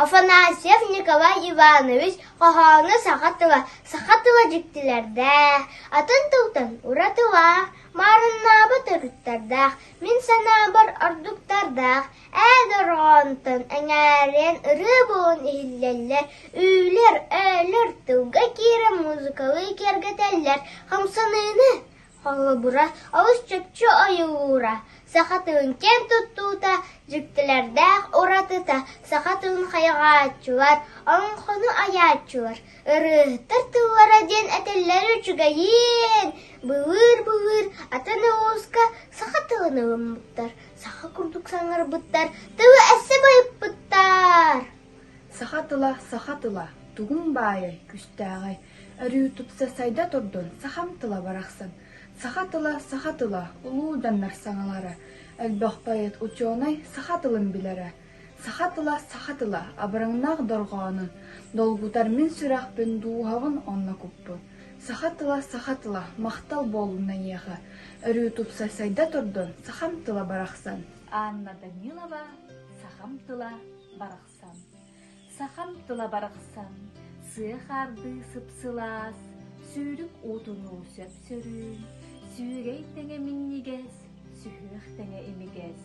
Афанасьев Николай Иванович хоһооно саха тыла, саха тыла дьиктилэрдээх, атын тылтан уратылаах, маарыннаабат өрүттэрдээх, мин санаабар ордуктардаах, ээ дорҕоонтон эҥээрийэн ырыа буолан иһиллэллэр, үүлэр, өөлөр тылга киирэн музыкалыы киэргэтэллэр, хамсаныыны Холобура, олус чопчу ойуулуура, саха тылын киэн туттуута, дьиктилэрдээх уратыта, саха тылын хайҕааччылар, олоҥхону айааччылар, ырыаһыттар тыллара диэн этэллэрэ үчүгэйиэн, былыыр-былыыр атын улууска саха тылын ылыммыттар, саха курдук саҥарбыттар, тылы өссө байыппыттар. Саха тыла, саха тыла, тугуҥ баайай, күстээҕэй, Өрүү тупса сайда турдун сахам тыла барахсан, Саха тыла, саха тыла, улуу дьоннор саҥалара, Элбэх поэт, учуонай саха тылын билэрэ. Саха тыла, саха тыла, абыраҥнаах дорҕоонун, Долгутар мин сүрэхпин, дууһабын онно куппун. Саха тыла, саха тыла, махтал буоллун эйиэхэ, Өрүү тупса сайда турдун сахам тыла барахсан. Анна Данилова «Сахам тыла барахсан» Сахам тыла барахсан, сыа хаардыы сып-сылаас, сүүрүк уутунуу сөп-сөрүүн, сүүрэй тэҥэ минньигэс, сүһүөх тэҥэ имигэс.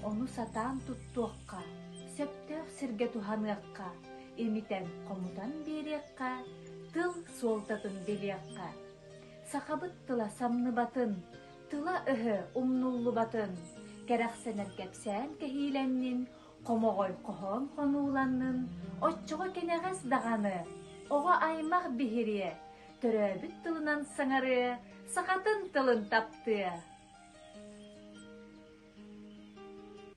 Ону сатаан туттуохха, сөптөөх сиргэ туһаныахха, имитэн-хомутан биэриэххэ, тыл суолтатын билиэххэ. Сахабыт тыла самныбатын, тыла-өһө умнуллубатын, кэрэхсэнэр кэпсээн кэһиилэннин, Хомоҕой хоһоон хонууланнын, оччоҕо кэнэҕэс даҕаны оҕо аймах биһириэ, төрөөбүт тылынан саҥарыа, сахатын тылын таптыа.